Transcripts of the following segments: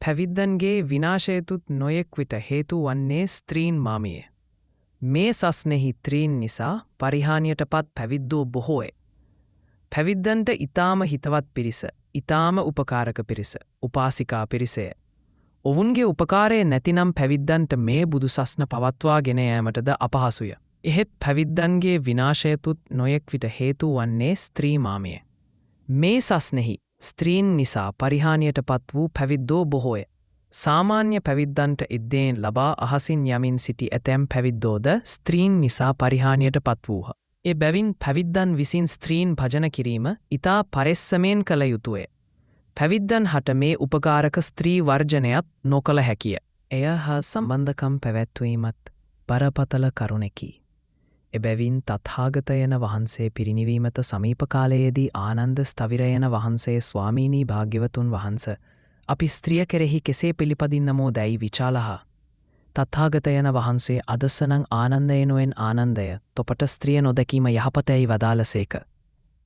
පැවිද්දන්ගේ විනාශයතුත් නොයෙක් විට හේතු වන්නේ ස්ත්‍රීන් මාමිය. මේ සස්නෙහි ත්‍රීන් නිසා පරිහානියට පත් පැවිද්දෝ බොහෝය. පැවිද්දන්ට ඊටාම හිතවත් පිරිස, ඊටාම උපකාරක පිරිස, උපාසිකා පිරිසය. ඔවුන්ගේ උපකාරය නැතිනම් පැවිද්දන්ට මේ බුදු සස්න පවත්වාගෙන යෑමටද අපහසුය. එහෙත් පැවිද්දන්ගේ විනාශයතුත් නොයෙක් විට හේතු වන්නේ ස්ත්‍රී මාමිය. මේ සස්නෙහි ස්ත්‍රීන් නිසා පරිහානියට පත් වූ පැවිද්දෝ බොහෝය. සාමාන්‍ය පැවිද්දන්ට ඉද්දේන් ලබා අහසින් යමින් සිටි ඇතැම් පැවිද්දෝද ස්ත්‍රීන් නිසා පරිහානියට පත් වූහ. ඒ බැවින් පැවිද්දන් විසින් ස්ත්‍රීන් භජන කිරීම ඉතා පරෙස්සමෙන් කළ යුතුය. පැවිද්දන් හට මේ උපකාරක ස්ත්‍රී වර්ජනයත් නොකළ හැකිය. එය හා සම්බන්ධකම් පැවැත්වීමත් බරපතල කරුණකි. එබැවින් තථාගතයන් වහන්සේ පිරිනිවීමට සමීප කාලයේදී ආනන්ද ස්ථවිරයන් වහන්සේ ස්වාමීනී භාග්‍යවතුන් වහන්ස, අපි ස්ත්‍රිය කෙරෙහි කෙසේ පිළිපදින්නමෝ දැයි විචාලහ. තථාගතයන් වහන්සේ අදසනං ආනන්දයනුවෙන් ආනන්දය, තොපට ස්ත්‍රිය නොදැකීම යහපතැයි වදාළසේක.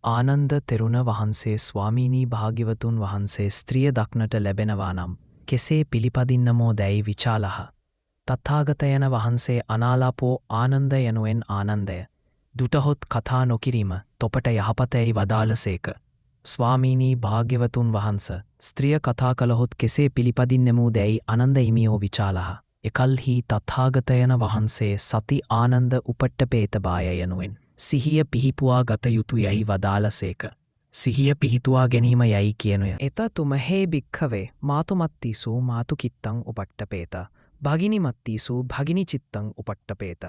ආනන්ද තෙරුණ වහන්සේ ස්වාමීනී භාග්‍යවතුන් වහන්සේ ස්ත්‍රිය දක්නට ලැබෙනවා නම් කෙසේ පිළිපදින්නමෝ දැයි විචාලහ. තථාගතයන් වහන්සේ අනාලාපෝ ආනන්ද යනුවෙන් ආනන්දය, දුටහොත් කතා නොකිරීම තොපට යහපතැයි වදාළසේක. ස්වාමීනී භාග්‍යවතුන් වහන්ස, ස්ත්‍රිය කතා කළහොත් කෙසේ පිළිපදින්නෙමු දැයි ආනන්ද හිමියෝ විචාලහ. එකල්හි තථාගතයන් වහන්සේ සති ආනන්ද උපට්ඨපේතබාය යනුවෙන් සිහිය පිහිපුවා ගත යුතු යැයි වදාළසේක. සිහිය පිහිටුවා ගැනීම යැයි කියනුය. එත තුමහේ භික්ඛවේ මාතුමත්තිසු මාතුකිත්තං උපට්ඨපේත, භගිනිමත්තිසු භගිනිචිත්තං උපට්ඨපේත,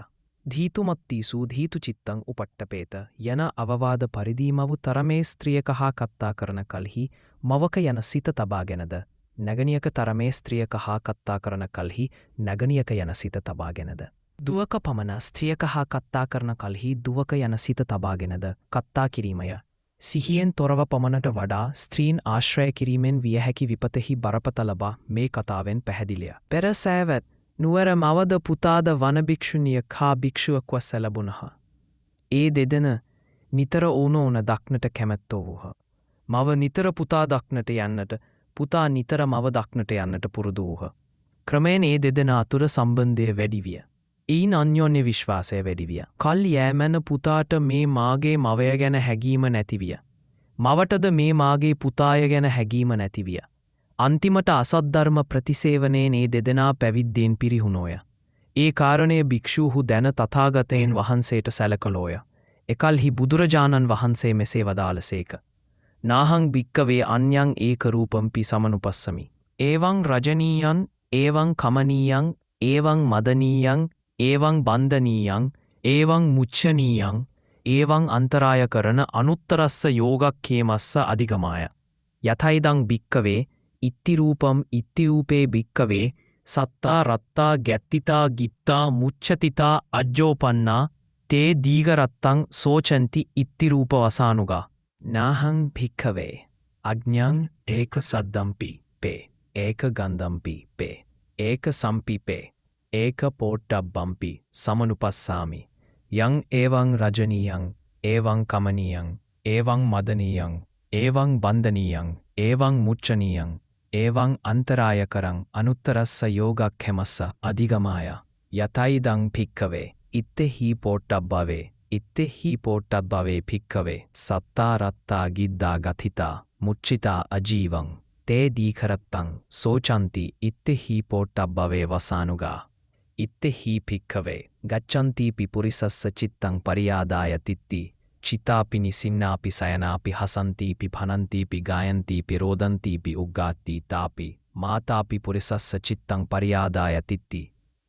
ධීතුමත්තිසු ධීතුචිත්තං උපට්ඨපේත යන අවවාද පරිදි මව් තරමේ ස්ත්‍රියක හා කතා කරන කල්හි මවක යන සිත තබාගෙනද, නැගණියක තරමේ ස්ත්‍රියක හා කතා කරන කල්හි නැගණියක යන සිත තබාගෙනද, දුවක පමණ ස්ත්‍රියක හා කතා කරන කල්හි දුවක යන සිත තබාගෙනද කතා කිරීමය. සිහියෙන් තොරව පමණට වඩා ස්ත්‍රීන් ආශ්‍රය කිරීමෙන් විය හැකි විපතෙහි බරපතල බව මේ කතාවෙන් පැහැදිලිය. පෙර සෑවත් නුවර මවද පුතාද වන භික්ෂුණියක් හා භික්ෂුවක්ව සැලබුණහ. ඒ දෙදෙන නිතර ඕනෝන දක්නට කැමැත්තෝ වූහ. මව නිතර පුතා දක්නට යන්නට, පුතා නිතර මව දක්නට යන්නට පුරුදු වූහ. ක්‍රමයෙන් ඒ දෙදෙන අතුර සම්බන්ධය වැඩි විය. එයින් අන්‍යෝන්‍ය විශ්වාසය වැඩි විය. කල් යෑමෙන් පුතාට මේ මාගේ මවය ගැන හැඟීම නැති විය. මවටද මේ මාගේ පුතාය ගැන හැඟීම නැති විය. අන්තිමට අසත් ධර්ම ප්‍රතිසේවනයෙන් ඒ දෙදෙනා පැවිද්දෙන් පිරිහුණෝය. ඒ කාරණය භික්ෂූහු දැන තථාගතයන් වහන්සේට සැලකළෝය. එකල්හි බුදුරජාණන් වහන්සේ මෙසේ වදාළසේක. නාහං භික්කවේ අන්‍යං ඒක රූපම්පි සමනුපස්සමි. ඒවං රජනීයං ඒවං කමනීයං ඒවං මදනීයං ඒවං බන්ධනීයං ඒවං මුච්ඡනීයං ඒවං අන්තරාය කරන අනුත්තරස්ස යෝගක්ඛේමස්ස අධිගමාය. යතයිදං භික්කවේ ඉත්ති රූපම් ඉත්ති රූපේ භික්කවේ සත්තා රත්තා ගැත්තිතා ගිත්තා මුච්ඡතිතා අජ්ජෝපන්නා තේ දීඝරත්තං සෝචන්ති ඉත්ති රූප වසානුගා. නාහං භික්කවේ අඥං ඒක සද්දම්පි පේ ඒක ගන්ධම්පි පේ ඒක සම්පි පේ ඒක පෝට්ටබ්බම්පි සමනුපස්සාමි. යං ඒවං රජනීයං ඒවං කමනීයං ඒවං මදනීයං ඒවං බන්ධනීයං ඒවං මුච්ඡනීයං ඒවං අන්තරාය කරං අනුත්තරස්ස යෝගක්ඛෙමස්ස අධිගමාය. යතයිදං භික්කවේ ඉත්තෙහි පෝට්ටබ්බවේ ඉත්තෙහි පෝට්ටබ්බවේ භික්කවේ සත්තා රත්තා ගිද්දා ගතිතා මුච්චිතා අජීවං තේ දීඛරත්තං සෝචන්ති ඉත්තෙහි පෝට්ටබ්බවේ වසානුගා. ඉත්තෙහි භික්කවේ ගච්ඡන්තිපි පුරිසස්ස චිත්තං පරියාදාය තිත්ති චිතාපි නිසින්නාපි සයනාපි හසන්තිපි භනන්තිපි ගායන්තිපි රෝදන්තිපි උග්ගාත්ති තාපි මාතාපි පුරිසස්ස චිත්තං පරියාදාය තිත්ති.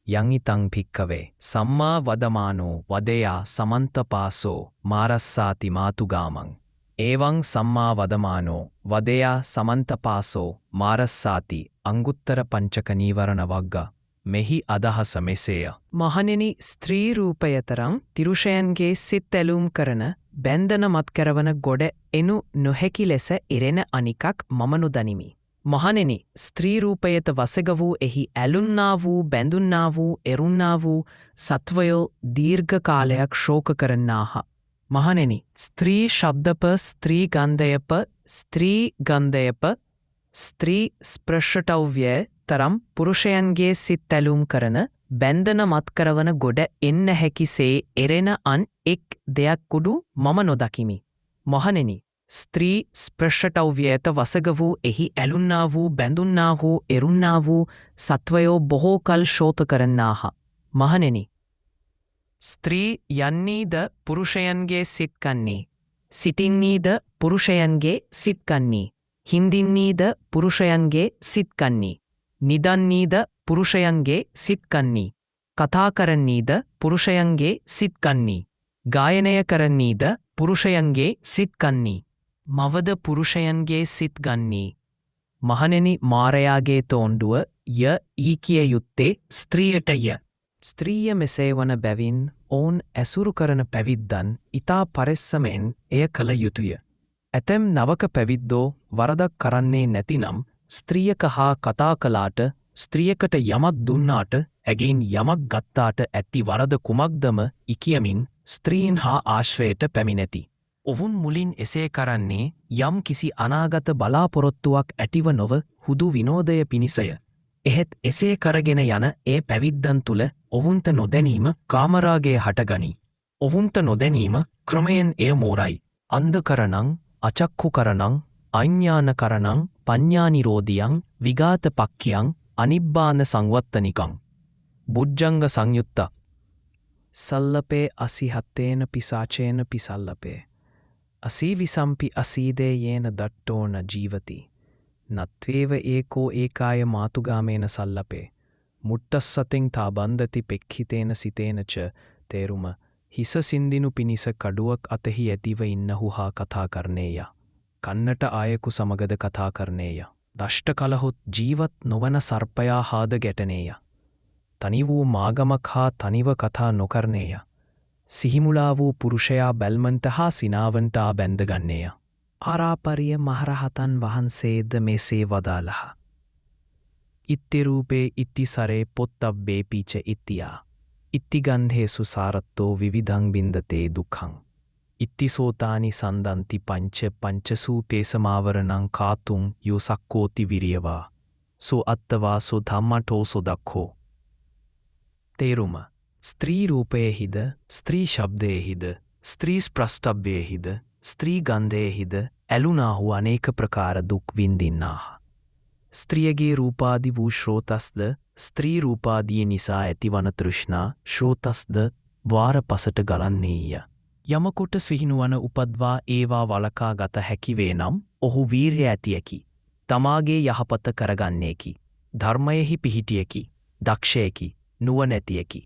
යං ඉතං භික්කවේ සම්මා වදමානෝ වදයා සමන්තපාසෝ මාරස්සාති මාතුගාමං. ඒවං සම්මා වදමානෝ වදයා සමන්තපාසෝ මාරස්සාති අංගුත්තර පංචක නීවරණ වග්ග. මෙහි අදහස මෙසේය. මහණෙනි, ස්ත්‍රී රූපය තරම් පුරුෂයන්ගේ සිත් ඇලුම් කරන බැන්දන මත් කරවන ගොඩ එනු නොහැකි ලෙස ඉරෙන අනිකක් මම නොදනිමි. මහණෙනි, ස්ත්‍රී රූපයත වසග වූ එහි ඇලුන්නා වූ බැඳුන්නා වූ එරුන්නා වූ සත්වයෝ දීර්ඝ කාලයක් ශෝක කරන්නාහ. මහණෙනි, ස්ත්‍රී ශබ්දප ස්ත්‍රී ගන්ධයප ස්ත්‍රී ගන්ධයප ස්ත්‍රී ස්ප්‍රශටව්‍ය තරම් පුරුෂයන්ගේ සිත් ඇලුම් කරන බැන්දන මත් කරවන ගොඩ එන්න හැකිසේ එරෙන අන් එක් දෙයක් කුඩු මම නොදකිමි. මහණෙනි, ස්ත්‍රී ස්ප්‍රශටව්‍යයට වසග වූ එහි ඇලුන්නා වූ බැඳුන්නා වූ එරුන්නා වූ සත්වයෝ බොහෝ කල් ශෝත කරන්නාහ. මහණෙනි, ස්ත්‍රී යන්නීද පුරුෂයන්ගේ සිත් කන්නේ. සිටින්නීද පුරුෂයන්ගේ සිත් කන්නේ. හින්දින්නීද පුරුෂයන්ගේ සිත් කන්නේ. නිදන්නීද පුරුෂයන්ගේ සිත් කන්නේ. කතා කරන්නීද පුරුෂයන්ගේ සිත් කන්නේ. ගායනය කරන්නීද පුරුෂයන්ගේ සිත් කන්නේ. මවද පුරුෂයන්ගේ සිත් ගන්නේ. මහණෙනි, මාරයාගේ තෝණ්ඩුව ය ඊ කිය යුත්තේ ස්ත්‍රියටය. ස්ත්‍රිය මෙසේ වන බැවින් ඔවුන් ඇසුරු කරන පැවිද්දන් ඉතා පරෙස්සමෙන් එය කළ යුතුය. ඇතැම් නවක පැවිද්දෝ වරදක් කරන්නේ නැතිනම් ස්ත්‍රියක හා කතා කළාට, ස්ත්‍රියකට යමක් දුන්නාට, ඇගෙන් යමක් ගත්තාට ඇති වරද කුමක්දම ඉකියමින් ස්ත්‍රීන් හා ආශ්‍රයට පැමිණෙති. ඔවුන් මුලින් එසේ කරන්නේ යම් කිසි අනාගත බලාපොරොත්තුවක් ඇතිව නොව හුදු විනෝදය පිණිසය. එහෙත් එසේ කරගෙන යන ඒ පැවිද්දන් තුළ ඔවුන්ට නොදැනීම කාමරාගය හටගනී. ඔවුන්ට නොදැනීම ක්‍රමයෙන් එය මෝරයි. අන්ධකරණං අචක්ඛුකරණං අඥානකරණං පඤ්ඤානිරෝධියං විඝාත පක්ඛියං අනිබ්බාන සංවත්තනිකං. බුද්ධංග සංයුත්ත. සල්ලපේ අසිහත්තේන පිසාචේන පිසල්ලපේ. අසීවිසම්පි අසීදේ යේන දට්ටෝන ජීවති. නත්වේව ඒකෝ ඒකාය මාතුගාමේන සල්ලපේ. මුට්ටස්සතින් තා බන්දති පෙක්ඛිතේන සිතේන ච. තේරුම: හිස සින්දිනු පිණිස කඩුවක් අතෙහි ඇතිව ඉන්නහු හා කතා කරන්නේය. කන්නට ආයෙකු සමගද කතා කරන්නේය. දෂ්ට කලහොත් ජීවත් නොවන සර්පයා හාද ගැටනේය. තනි වූ මාගමක් හා තනිව කතා නොකරනේය. සිහිමුලා වූ පුරුෂයා බැල්මන්ට හා සිනාවන්ට ආ බැඳගන්නේය. ආරාපරිය මහරහතන් වහන්සේද මෙසේ වදාළහ. ඉත්ති රූපේ ඉත්ති සරේ පොත්තබ්බේ පීච ඉත්තියා. ඉත්ති ගන්ධේසු සාරත්තෝ විවිධං බින්දතේ දුක්ඛං. ඉත්ති සෝතානි සන්දන්ති පංච පංචසූ තේසමාවරණං කාතුං යෝ සක්කෝති විරියවා. සෝ අත්තවා සෝ ධම්මටෝ සෝ දක්ඛෝ. තේරුම: ස්ත්‍රී රූපයෙහිද, ස්ත්‍රී ශබ්දයෙහිද, ස්ත්‍රී ස්ප්‍රස්තබ්බයෙහිද, ස්ත්‍රී ගන්ධයෙහිද ඇලුනාහු අනේක ප්‍රකාර දුක් විඳින්නාහ. ස්ත්‍රියගේ රූපාදි වූ ශ්‍රෝතස්ද, ස්ත්‍රී රූපාදිය නිසා ඇතිවන තෘෂ්ණා ශ්‍රෝතස්ද වාර පසට ගලන්නේය. යමකොට සිහිනුවන උපද්වා ඒවා වළකා ගත හැකි වේ නම් ඔහු වීර්ය ඇතියකි. තමාගේ යහපත කරගන්නේකි. ධර්මයෙහි පිහිටියකි. දක්ෂයකි. නුවණැතියකි.